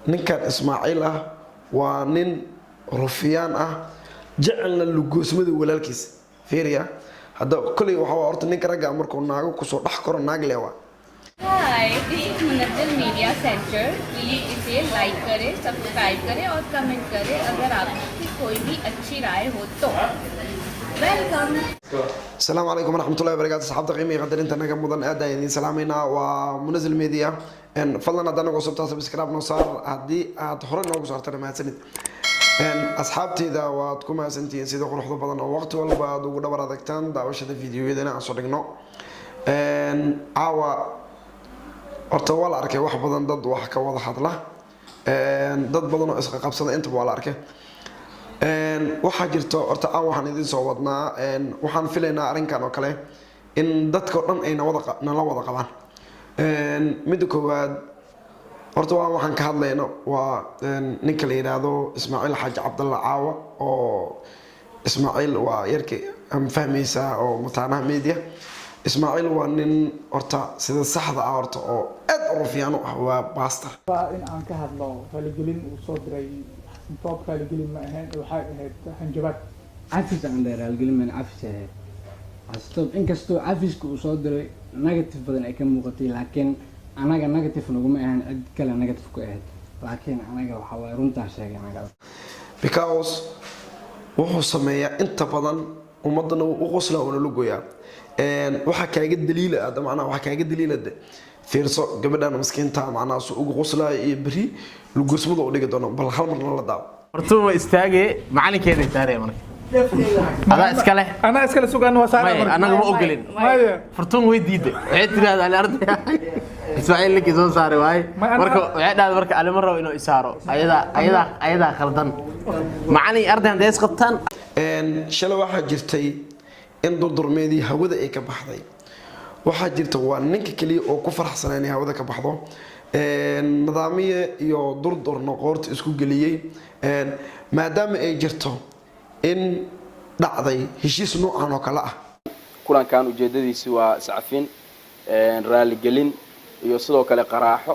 Ninkan Ismaaciil ah waa nin rufiyaan ah, jecelna lugoosmada walaalkiisa. Fiiriya hadda, koley waxaa horta ninka ragga markuu naago kusoo dhex koro, naag le waa. Hi, this is Munazzal Media Center. Please इसे लाइक करें, सब्सक्राइब करें और कमेंट करें अगर आपकी कोई भी अच्छी राय हो तो। Welcome. Asalaamu calaykum waraxmatullahi wabarakatu. Asxaabta qiimiga qadarinta naga mudan, aad ayaan idiin salaameynaa. Waa Munazil Media. Fadlan haddaa nagu cusubtaa, subscribe noo saar. Haddii aad hore noogu saartana, mahadsanid. Asxaabteyda, waad ku mahadsantihiin sida quruxda badan oo waqti walba aad ugu dhabar adagtaan daawashada videoyadana aan soo dhigno. Caawa horta waa la arkay wax badan, dad wax ka wada hadla, dad badan oo isqa qabsada, intaba waa la arkay. Waxaa jirto horta caawa waxaan idin soo wadnaa, waxaan filaynaa arrinkan oo kale in dadka o dhan ay nala wada qabaan. Midda koowaad horta waa waxaan ka hadlayno waa ninka la yidhaahdo Ismaaciil Xaaji Cabdalla caawa, oo Ismaaciil waa yarki am fahmaysaa oo mataanaha media. Ismaaciil waa nin horta sida saxda ah horta oo aad u rufyaan u ah, waa pastor. Waa in aan ka hadlo raaligelin uu soo diray Xasan Toob. Raaligelin ma ahayn, waxay ahayd hanjabaad. Cafis aan dheer, raalgelin maan, cafis ahayd Xasan Toob. Inkastoo cafiska uu soo diray negative badan ay ka muuqatay, laakiin anaga negative naguma ahan, cid kale negative ku ahayd, laakiin anaga waxaa waaye runtaan sheegay anaga. Because wuxuu sameeyaa inta badan ummadana wuu u qoslaa, uuna la gooyaa. Waxaa kaaga daliila hadda, macnaha waxaa kaaga daliila de, fiirso gabadhan miskiinta, macnaha su ugu qoslaayo iyo beri lugosmada u dhigi doono. Bal hal marna la daawo. Hortuu istaage, macalinkeeda saaraya marka adaa iska leh. Anaa iskale sugaan, waa saara. Maya, marka. Annaga ma ogolin. Maya. Furtuun way diiday, waxay tiraahdaa, "Ali arday Ismaaciil ninkii soo saaray waaye." Marka waxay dhahday, marka Ali ma rabo inuu isaaro, ayadaa khaldan. Macalin iyo arday hadday isqabtaan. Shalay waxaa jirtay in durdurmeedii hawada ay ka baxday. Waxaa jirta waa ninka keliya oo ku faraxsanaa inay hawada ka baxdo. Nidaamiye iyo durdurna qoorta isku geliyey, maadaama ay jirto in dhacday heshiis noocan oo kale ah. Kulankan ujeedadiisi waa iscafin, raaligelin iyo sidoo kale qaraaxo.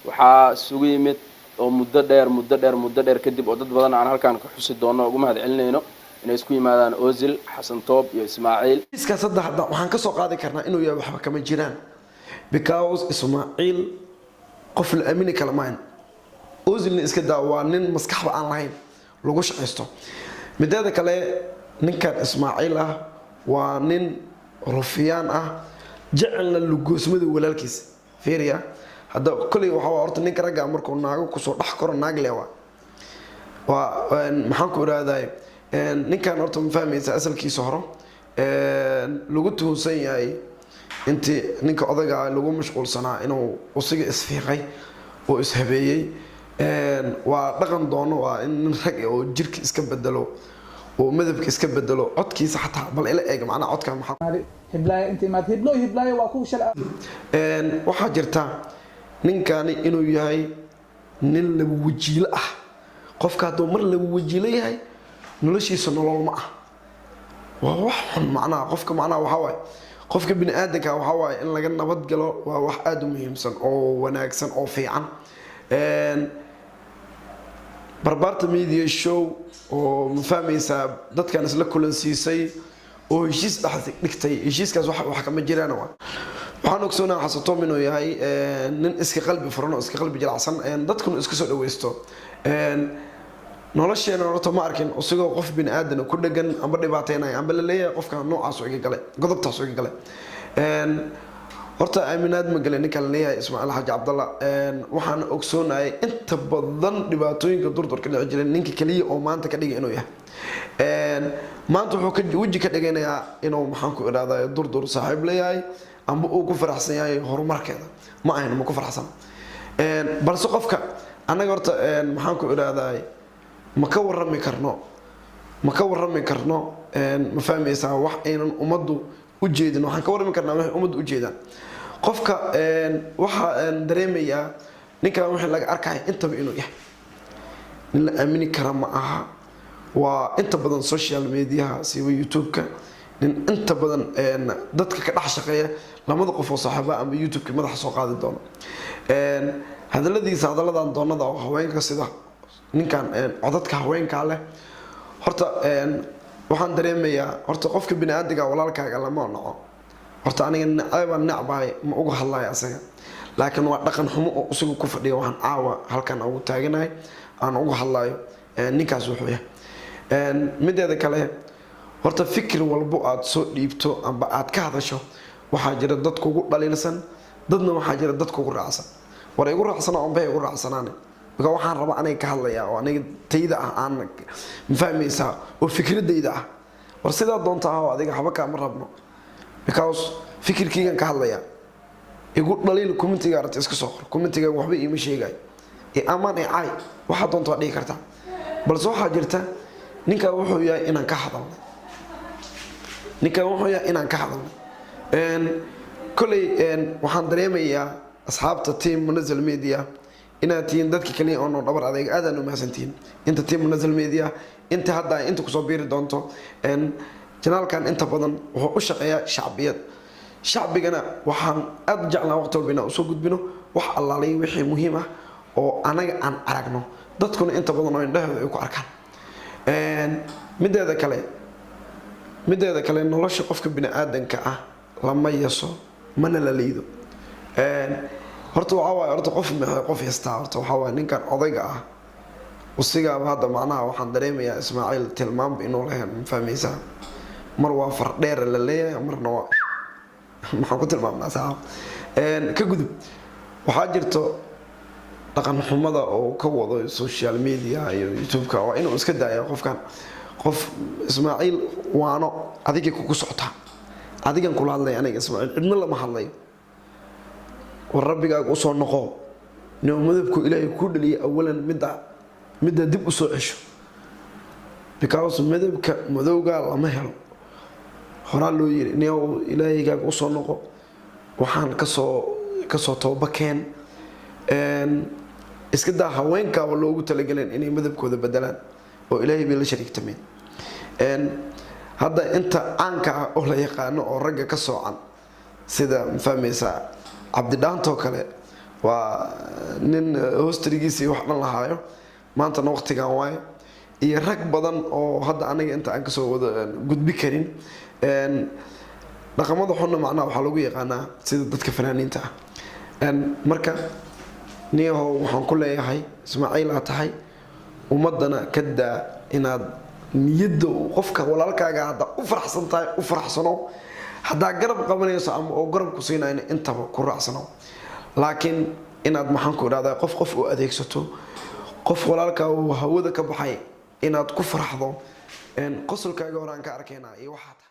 Waxaa isugu yimid oo muddo dheer, muddo dheer, muddo dheer kadib, oo dad badan aan halkaan ka xusi doono, ugu mahad celinayno inay isku yimaadaan Ozil, Xasan Toob iyo Ismaaciil. Heshiiskaas hadda waxaan ka soo qaadi karnaa inuu yahay waxba kama jiraan, because Ismaaciil qof la aamini kala maahan. Ozilna iska daa, waa nin maskaxba aan lahayn, lagu shaqaysto. Mideeda kale, ninkan Ismaaciil ah waa nin rufiyaan ah, jecelna lugoosmada walaalkiisa. Fiiriya hadda, koley waxaa waa horta ninka ragga markuu naago kusoo dhex koro, naag le waa maxaan ku irahday. Ninkan horta ma fahmaysa, asalkiisa hore lagu tuhunsan yahay intii ninka odaga lagu mashquulsanaa inuu usiga isfiiqay oo ishabeeyey. Waa dhaqan doono, waa in nin rag oo jirka iska bedelo oo midabka iska bedelo, codkiisa xataa bal ila eeg, macnaha codka maxaa. Hiblaayo inta imaad, hiblo, hiblaayo waa kuwa shalay. Waxaa jirta ninkani inuu yahay nin laba wajiilo ah. Qofka hadduu mar laba wajiilo yahay, noloshiisa nolol ma ah, waa wax xun. Macnaha qofka, macnaha waxaa waaye qofka bini aadanka waxaa waaye in laga nabad galo waa wax aada u muhiimsan oo wanaagsan oo fiican. Barbaarta Media Show oo ma fahmaysaa dadkan isla kulansiisay oo heshiis dhex dhigtay, heshiiskaas wax kama jiraan. Waa waxaan ogsoonaha Xasan Toob inuu yahay nin iska qalbi furan oo iska qalbi jilicsan, dadkuna iska soo dhaweysto. Nolosheena horta ma arkin isagoo qof bini aadan ku dhegan amba dhibaateynaya amba la leeyahay qofka noocaas iga galay, godobtaas iga galay. Horta aaminaad ma gelin ninka la leeyahay Ismaaciil Xaaji Cabdalla. Waxaan ogsoonahay inta badan dhibaatooyinka Durdur ka dhici jiray ninka keliya oo maanta ka dhigay inuu yahay. Maanta wuxuu ka weji ka dhiganayaa inuu, maxaan ku idhahdaa, Durdur saaxiib leeyahay amba uu ku faraxsan yahay horumarkeeda. Ma ahayn, ma ku faraxsan. Balse qofka annaga horta, maxaan ku idhahdaa, ma ka warami karno, ma ka warami karno. Ma fahmaysaa? Wax aynan ummaddu u jeedin waxaan ka warrami karnaa waxay ummaddu u jeedaan. Qofka waxaa dareemayaa ninkan wixii laga arkaya intaba inuu yahay nin la aamini kara ma aha. Waa inta badan social mediaha, siiba YouTube-ka, nin inta badan dadka ka dhex shaqeeya lamada qof oo saaxiiba ama YouTube-ka madaxa soo qaadi doono. Hadaladiisa, hadalladan doonada oo haweenka, sida ninkan codadka haweenkaa leh, horta waxaan dareemayaa, horta qofka bini-aadamka walaalkaaga lama naco. Horta aniga naceebaan necbahay ma uga hadlayo asaga, laakiin waa dhaqan xumo oo isagu ku fadhiya. Waxaan caawa halkan ugu taaganahay aan uga hadlayo ninkaas wuxuu yahay. Mideeda kale, horta fikir walbo aad soo dhiibto amba aad ka hadasho, waxaa jira dad kugu dhaliilsan, dadna waxaa jira dad kugu raacsan. War igu raacsana oonbay igu raacsanaane, marka waxaan rabaa aniga ka hadlayaa oo aniga tayda ah aan mafahmaysaa oo fikradayda ah. War sidaa doonta ah oo adiga waxba kaama rabno, because fikirkaygan ka hadlayaa. Igu dhaliil, commentiga aragta iska soo qor, commentiga waxba iima sheegayo, ee amaan ee caay, waxaa doonta waa dhihi kartaa. Balse waxaa jirta ninkaa wuxuu yahay inaan ka hadalnay, ninkan wuxuu yahay inaan ka hadalnay. Koley waxaan dareemayaa asxaabta team Munazal Media inaad tihiin dadka kaliya oo noo dhabar adeeg. Aadaan u mahadsantihiin inta team Munazal Media, inta hadda ay inta kusoo biiri doonto. Channelkan inta badan wuxuu u shaqeeyaa shacbiyad, shacbigana waxaan aada u jeclaa waqti walba inaan usoo gudbino wax allaalay wixii muhiim ah oo anaga aan aragno, dadkuna inta badan oo indhahooda ay ku arkaan. Mideeda kale, nolosha qofka bini-aadanka ah lama yaso mana la liido. Horta waxaa waaye, horta qof maxay qof yastaa? Horta waxaa waaye ninkan odayga ah usigaaba hadda macnaha waxaan dareemayaa Ismaaciil tilmaamba inuu lahayn, ma fahmaysaa? Mar waa fardheera la leeyahay, marna waa maxaan ku tilmaamnaa saaxib? Ka gudub. Waxaa jirto dhaqan xumada oo ka wado social media iyo YouTube-ka, waa inuu iska daaya qofkan. Qof Ismaaciil waano adigay kugu socotaa, adigan kula hadlaya. Aniga Ismaaciil cidna lama hadlayo. War rabbigaaga usoo noqo nimo, madabku Ilaahay kuu dhaliyay awalan midda dib usoo cesho, because madabka madowga lama helo. Horaa loo yiri, nio Ilaahigaaga usoo noqo, waxaan kasoo tooba keen. Iska daa haweenkaaba loogu talagaleen inay madabkooda bedelaan oo Ilaahay bay la shariigtameen. Hadda inta caanka ah oo la yaqaano oo ragga ka soocan, sida mafahmaysaa Cabdidhaantoo kale, waa nin hoostrigiisii wax dhan lahaayo maantana waqtigan waaye, iyo rag badan oo hadda aniga inta aan kasoo wada gudbi karin. Dhaqamada xunna macnaha waxaa lagu yaqaanaa sida dadka fanaaniinta ah. Marka niyahow, waxaan ku leeyahay Ismaaciil aa tahay, ummadana ka daa inaad niyadda qofka walaalkaaga. Haddaa u faraxsan tahay, u faraxsanow. Haddaa garab qabanayso ama oo garab ku siinayna, intaba ku raacsanow. Laakiin inaad, maxaan ku idhahdaa, qof qof u adeegsato, qof walaalkaa uu hawada ka baxay inaad ku farxdo, qosolkaaga hore aan ka arkaynaa iyo waxaa tahay.